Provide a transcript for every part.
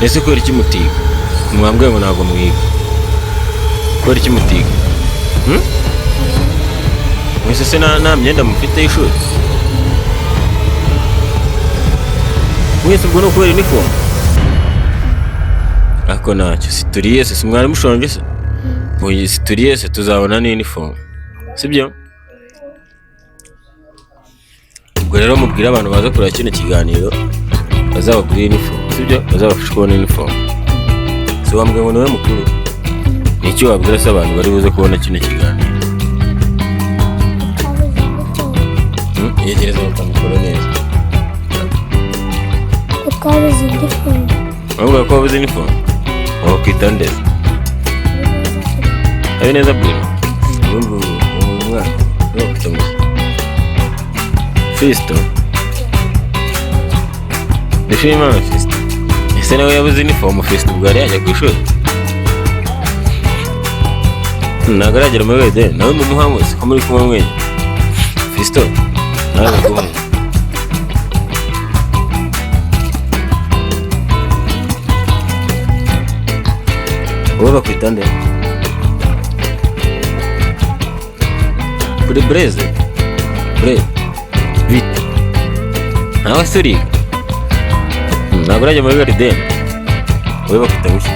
Ese kubera iki mutiga? Mwambwiye ngo ntabwo mwiga. Kubera iki mutiga? Hmm? Mwese se nta myenda mufite y'ishuri? Mwese ubwo ni ukubera inifomu? Ariko ntacyo, situriye se, si mwari mushonje se? Oya, situriye se tuzabona n'inifomu, sibyo? Ubwo rero mubwire abantu baza kureba kino kiganiro bazabagurire inifomu, sibyo? Bazabafashe kubona inifomu. Si wambwiye ngo niwe mukuru? Ni iki wabwira se abantu bari buze kubona kino kiganiro? Twabuze inifomu. Hmm? Yegereza bakamikoro neza. Twabuze inifomu. Bavuga ko wabuze inifomu? Wakwita nde? Habineza Bruno. Urumva ubu mwana bakwita ngo Fiston. Dushime Imana Fiston. Ese nawe yabuze inifomu Fiston ubwo yari yajya ku ishuri? Ntabwo aragera muri wede nawe mumuha mwese ko muri kumwe mwenyine. Fiston nawe baguhe. Wowe bakwita nde? Kuri Bureze? Bureze? Bite? Ntawe se uriga? Ntabwo urajya muri garideni? Wowe bakwita gutya?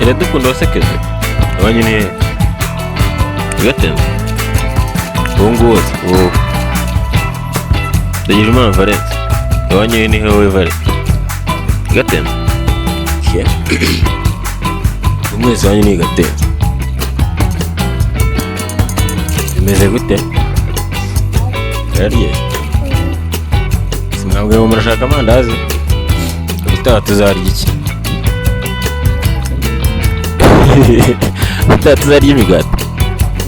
Iradukunda wasekeze? Iwanyu ni hehe? Gatenze? Uwo nguwo se? Wowe. Ndagijimana Valens. Iwanyu ni hehe wowe Valens? Gatenze? Yeah. Mwese iwanyu ni Gatenze. Bimeze gute? Yararyoshye. Simwambwiye ngo murashaka amandazi? Ubutaha tuzarya iki? Ubutaha tuzarya imigati.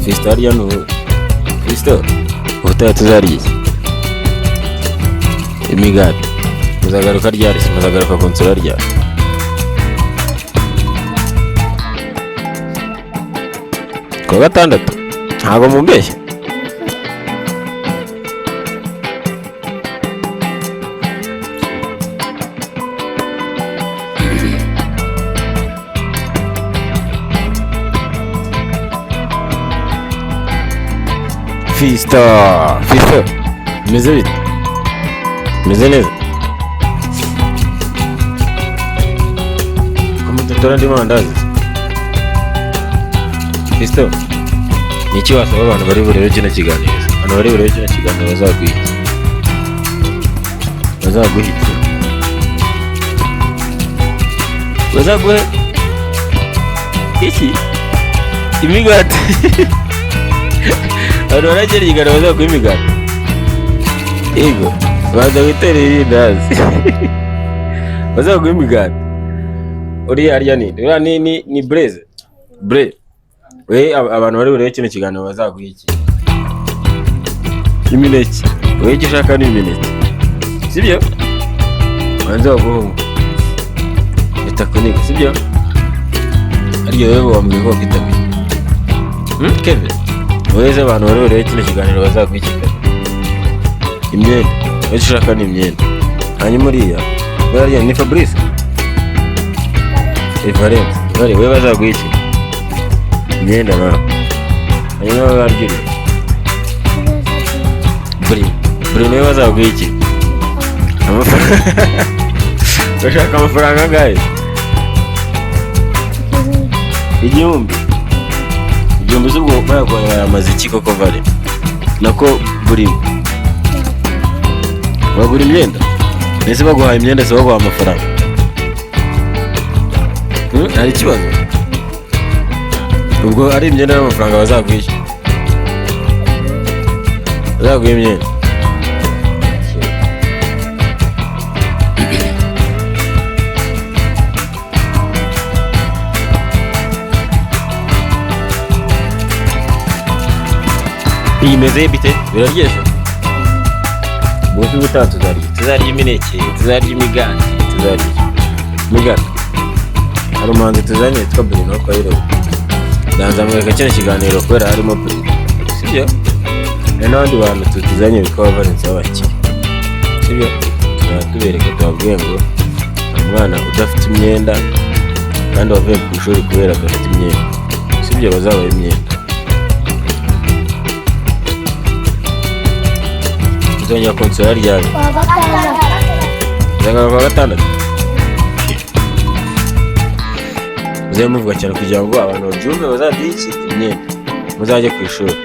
Fiston harya ni uwuhe? Fiston, ubutaha tuzarya iki? Imigati. Muzagaruka ryari se? Muzagaruka kunsura ryari? Kuwa gatandatu? Ntabwo mumbeshya? Fiston, Fiston, bimeze bite? Bimeze neza? Ko mudatora andi mandazi? Fiston, ni iki wasaba abantu bari burebe kino kiganiro? Abantu bari burebe kino kiganiro bazaguha iki? Bazaguha iki? Bazaguhe iki? Imigati. Abantu baragera ikiganiro bazaguha imigati. Yego, baza guterera irindazi. Bazaguha imigati. Uriya arya ni uriya ni Blaise. Bre. We abantu bari burebe kino kiganiro bazaguha iki? Imineke. Wowe icyo ushaka ni imineke. Sibyo? Banza baguhe umwe. Bitakuniga, sibyo? Aryo wewe wambwiye ko bakita ngo iki? Kevin. Wowe se abantu bari burebe kino kiganiro bazaguha iki Kevin? Imyenda. Wowe icyo ushaka ni imyenda. Hanyuma uriya, uriya ni Fabrice? Valence. Vale, wowe bazaguha iki? Imyenda nawe. Hanyuma wowe warya uriya. Bruno. Bruno wowe bazaguha iki? Amafaranga. Urashaka amafaranga angahe? 1000. 1000 z'ubwo bayaguhaye bayamaze iki koko Vale? Nako Bruno. Bagura imyenda? Ese baguhaye imyenda se baguha amafaranga? Hari ikibazo? Ubwo ari imyenda n'amafaranga bazaguha iki? Bazaguha imyenda. Iyi meze bite? Biraryoshye? Ubwo ubutaha tuzarya. Tuzarya imineke, tuzarya imigati, tuzarya imigati. Hari umuhanzi tuzanye witwa Bruno Kayirori. Ndanzamwereka kino kiganiro kubera harimo Bruno. Sibyo? Hari n'abandi bantu tutuzanye bitwa Valens b'abakire. Sibyo? Tuzaba tubereka, tubabwiye ngo umwana udafite imyenda kandi wavuye ku ishuri kubera adafite imyenda, sibyo? Bazabaha imyenda. Uzongera kunsura ryari? Kuwa gatandatu. Uzagaruka kuwa gatandatu? Muzabe muvuga cyane kugira ngo abantu babyumve, bazaduhe iki? Imyenda, muzajye ku ishuri.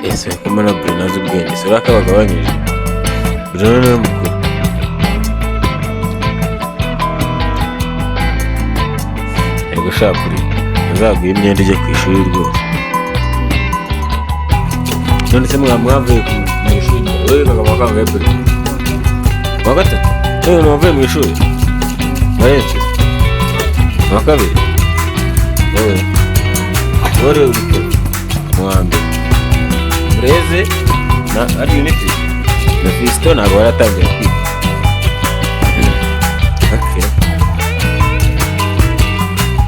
Ese ko mbona Bruno azi ubwenge, si uriya ko bagabanyije? Bruno niwe mukuru. Yego sha Bruno, bazaguhe imyenda ujye ku ishuri rwose. None se mwavuye mu ishuri? Wowe wigaga mu wa kangahe, Bruno? Mu wa gatatu? None wavuye mu ishuri? Valence? Mu wa kabiri? Wowe? Wowe uri kure? Mu wa mbere. Bureze na ari Unity na Fiston ntabwo baratangira kwiga. Okay.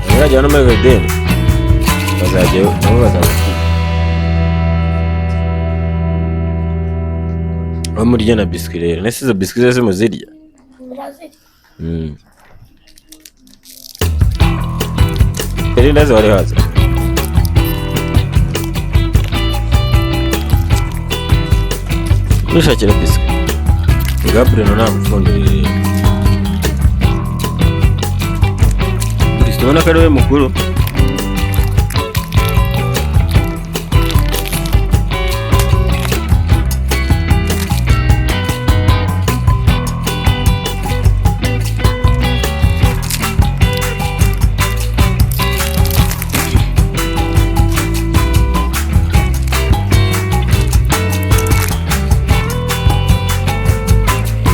Abazajya no muri Verdene bazajyayo nabo bazaza kwiga. Aho murya na biswi rero, nese izo biswi zose muzirya? Murazirya. Irindazi wari haza? Ntushakira biswi. Bwa Bruno nagupfundurire. Kristo ubona ko ari we mukuru.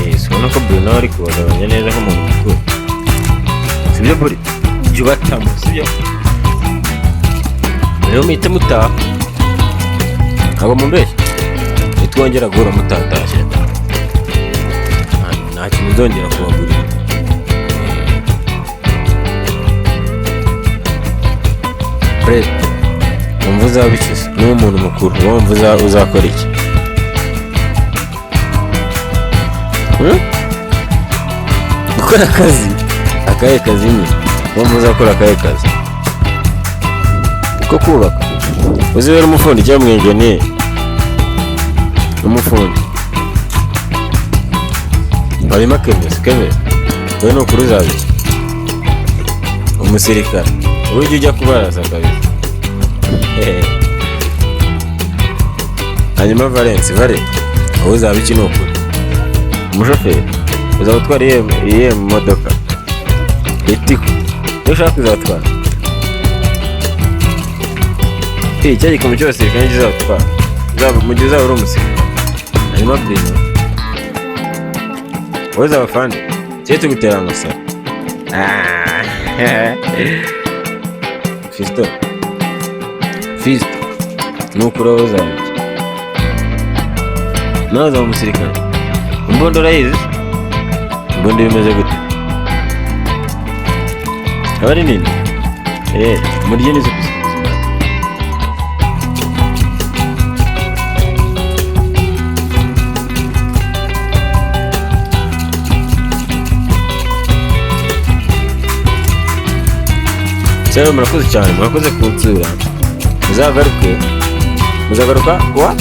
Yes, ubona ko Bruno ari kubagabanya neza nk'umuntu mukuru. Sibyo Buri? Jya ubatamo, sibyo? Rero muhite mutaha. Ntabwo mumbeshya? Nitwongera guhura mutatashye, nta kintu nzongera kubagurira. Fred, wumva uzaba iki se? Niba umuntu mukuru, wumva uzakora iki? Gukora akazi? Akahe kazi nyine? Wumva uzakora akahe kazi? Ko kubaka? Uzibera umufundi cyangwa umwenjeniyeri? Umufundi. Harimo Kevin, Kevin, wowe ni ukuri uzaba iki? Umusirikare. Wowe ujya kubaraza kabisa. Hanyuma Valence, Vale, wowe uzaba iki ni ukuri? Umushoferi. Uzaba utwara iyihe modoka? Ritiko. Niyo ushaka kuzatwara? Cya gikombe cy'abasirikare nicyo uzatwara. Mu gihe uzaba uri umusirikare. Hanyuma Bruno, wowe uzaba afande? Tujye tugutera amasaro. Fiston, Fiston, ni ukuri wowe uzaba iki? Nawe uzaba umusirikare? Imbunda urayizi? Imbunda iba imeze gute? Aba ari nini? Murye n'izo biswi zimara. Rero murakoze cyane, murakoze kunsura. Muzagaruke. Muzagaruka kuwa?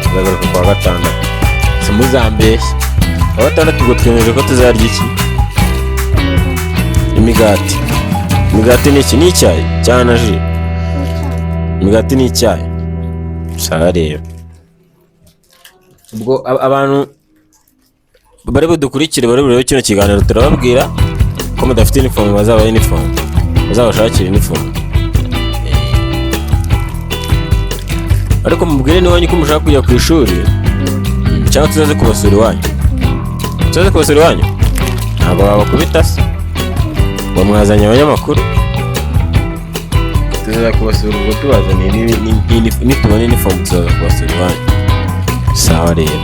Muzagaruka kuwa gatandatu. Si muzambeshye. Kuwa gatandatu ubwo twemeje ko tuzarya iki? Imigati. Imigati ni iki? Ni icyayi cyangwa na ji? Imigati ni icyayi. Sawa rero. Ubwo abantu bari budukurikire, bari burebe kino kiganiro, turababwira ko mudafite uniform, bazaba uniform, bazabashakira uniform. Ariko mubwire n'iwanyu ko mushaka kujya ku ishuri, cyangwa tuzaze kubasura iwanyu. Tuzaze kubasura iwanyu? Ntabwo babakubita se? Ngo mwazanye abanyamakuru? Tuzaza kubasura ubwo tubazaniye nitubona uniform tuzaza kubasura iwanyu. Sawa rero.